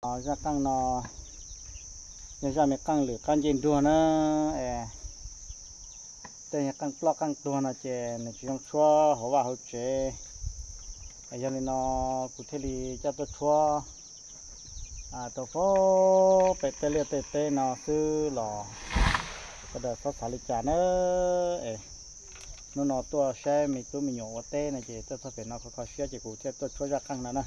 Zaj qeej no yog zaj me qeej lwm qab ncej nruag na, es tej qeej ploj qeej tuag no ces nws tsis zoo tshuab hauv vaj hauv tsev. Yog li no kuv thiaj li coj tuaj tshuab rau pem tej liaj tej teb no xwb los sawv daws txhob xav li cas na. Es hnub no tuaj saib me tub me nyuam ua teb no ces tuaj txog pem no kho kho siab ces kuv thiaj tuaj tshuab zaj qeej no na.